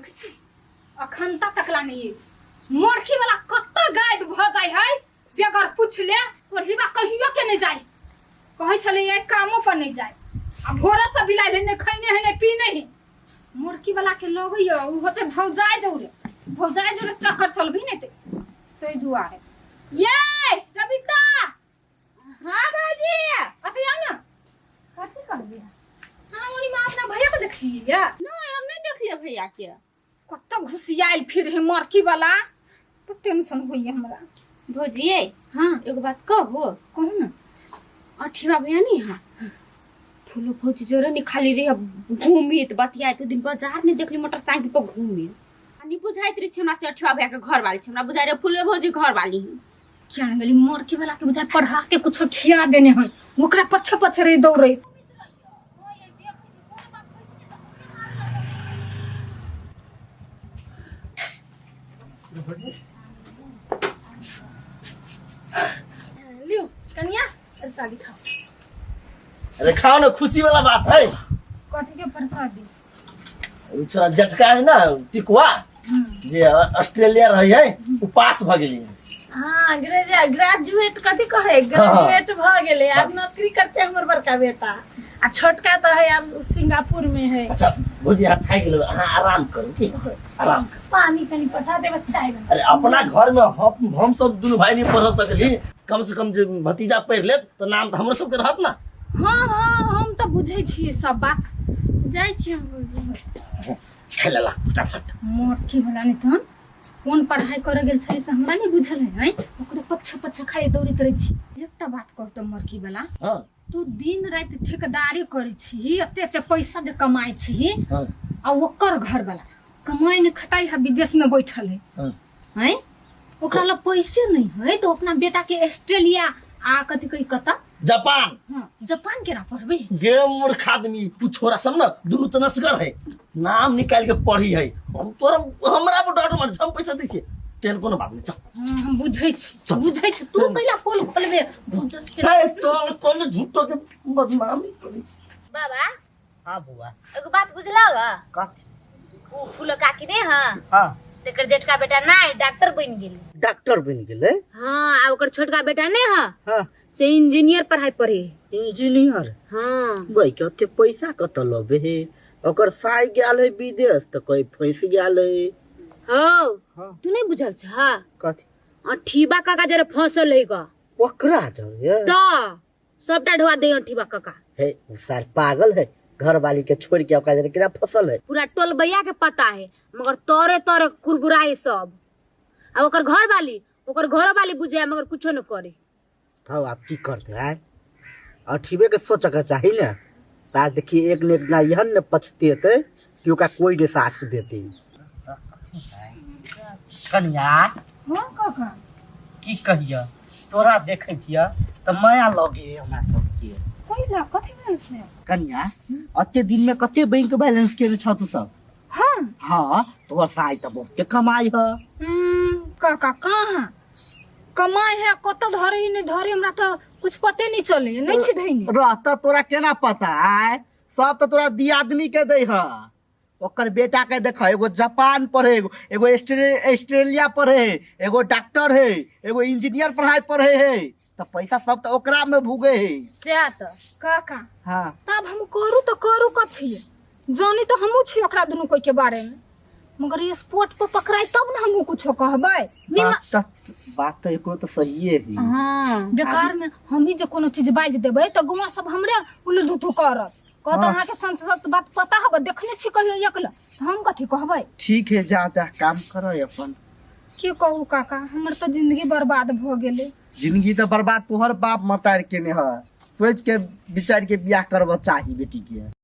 देखै छी अखन तक तकला नहि मोरखी वाला कतऽ गायब भऽ जाइ है बेगर पूछले कोढ़ीबा कहियो के नहि जाय कहै छलै एहि कामो पर नहि जाय आ भोरे से बिलाइ है नहि खैने है नहि पीने है मुर्की वाला के लगैया उ होते भौजाय जौरे भौजाय जौरे चक्कर चलबी नहि ते ताहि दुआरे ये रविता हाँ भौजी अथी आउ ना कथी करबी हाँ ओनी माँ अपना भैया के देखलियै या नहीं हम नहीं देखलिए भैया के कतऽ घुसियायल फिर है मरकी वाला तो टेंशन होइए हमरा भौजी हाँ एगो बात कहू कहू ना अठीवा भैया नहीं हाँ फूलो भौजी जोरे नहीं खाली रहे घूमी तो बतियाए तो दिन बाजार नहीं देखली मोटरसाइकिल पर घूमी आ नहीं बुझाइत रहे छै हमरा से अठीवा भैया के घर वाली छै हमरा बुझाइ रहे फूलो भौजी घर वाली है क्या गेली मरकी वाला के बुझाय पढ़ा के कुछो खिया देने है ओकरा पछे पछे रही दौड़े लियो कनिया प्रसादी खाओ अरे खाओ ना खुशी वाला बात है कथी के प्रसादी उ छोरा जटका है ना टिकुआ जे ऑस्ट्रेलिया रही है उ पास भ गेली हाँ ग्रेजुएट कथी कहे ग्रेजुएट भ गेलै आब नौकरी करते हमर बड़का बेटा आ छोटका तऽ है आब सिंगापुर में है अच्छा भौजी अहाँ थाकि गेलहुँ अहाँ आराम करू की आराम करू पानी कनी पठा देब चाय बना अरे अपना घर में हम सब दुनू भाई नहीं पढ़ सकली कम से कम जे भतीजा पढ़ लेत तऽ नाम तऽ हमरो सबके रहत ना हाँ हाँ हम तऽ बुझै छियै सब बात जाइ छी हम भौजी खेले ला फटाफट मोर की होला नहीं तहन कोन पढ़ाई करे गेल छलै से हमरा नहीं बुझल है हैं ओकरे पच्छे पच्छे खाली दौड़ैत रहै छी एकटा बात कहतौ मरकी वाला हाँ तू दिन राति ठेकेदारी करै छी एते एते पैसा जे कमाइ छी हाँ आ ओकर घर वाला कमाइ ने खटाइ है विदेश में बैठल है हाँ हैं ओकरा लग पैसे नहीं है तो अपना बेटा के ऑस्ट्रेलिया आ कथी कही कतऽ जापान हाँ जापान केना पढ़बै गे मूर्ख आदमी उ छोरा सब ना दुनू चनसगर है नाम निकाल के पढ़ी है हम तोरा हमरा पर डांट मार हम पैसा दै छियै तेहन कोनो बात नहीं चल हाँ, हम बुझै छी चल। बुझै छी तू कैला पोल खोलबे बुझल के हे चल कोन झूठो के बदनामी करै छी बाबा हाँ बुआ एगो बात बुझला गा कथी उ फूलो काकी ने हाँ हाँ तेकर जेठका बेटा ना डॉक्टर बन गेल डॉक्टर बन गेलै हाँ आ ओकर छोटका बेटा ने हाँ हाँ से इंजीनियर पढ़ाई पढ़े इंजीनियर हाँ भाई के ओते पैसा कतऽ लबे हे ओकर साई गेल है विदेश तऽ कोई फंसि गेल है हो हाँ। तू नहीं बुझल छा कथी अठीबा काका जरे फसल है गा ओकरा जरे त सबटा ढोआ दे अठीबा काका हे उ सार पागल है घर वाली के छोड़ के ओकरा जरे केना फसल है पूरा टोलबैया के पता है मगर तोरे तोरे कुरबुराए सब आ ओकर घर वाली ओकर घर वाली बुझे मगर कुछो न करे तब आप की करते आय अठीबे के सोचे के चाही ने आज देखिए एक ने एक ना यहन ने पछतेते कि ओकरा कोई ने साथ देते कनिया हाँ काका की कहिया तोरा देखै छियै तऽ माया लगे हमरा सबके कैला कथी भेल से कनिया अते दिन में कते बैंक बैलेंस केने छौ तू सब हाँ हाँ तोहर साई तऽ बहुते कमाई है काका कहाँ कमाई है कत धरे नहीं धरे हमरा तो कुछ पते नहीं चले नहीं छी धैने रहता तोरा केना पता आय सब तऽ तोरा दियादनी के दै है ओकर बेटा के देख एगो जापान पढ़े एगो एगो ऑस्ट्रेलिया पढ़े है एगो डॉक्टर है एगो इंजीनियर पढ़ाई पढ़े है तऽ पैसा सब तऽ ओकरा में भूगे है सएह तऽ काका हाँ तब हम करू तो करू कथी जानी तो हमहूँ छी ओकरा दुनू कोई के बारे में मगर ये स्पोर्ट पर पकड़ाई तब ना हमहूँ कुछो कहबै बात तऽ बात तऽ एकरो तऽ सहिए है हाँ बेकार में हम ही जे कोनो चीज बाजि देबै तऽ गौआ सब हमरे उल्लू धुथू करत कहत हाँ। अहाँके संत सत बात पता हब देखने छी कहियो एकला तऽ हम कथी कहबै ठीक है जा जा काम कर अपन की कहू काका हमर तऽ जिंदगी बर्बाद भऽ गेलै जिंदगी तऽ बर्बाद तोहर बाप मतार केने है सोच के विचार के बियाह करबऽ चाही बेटी के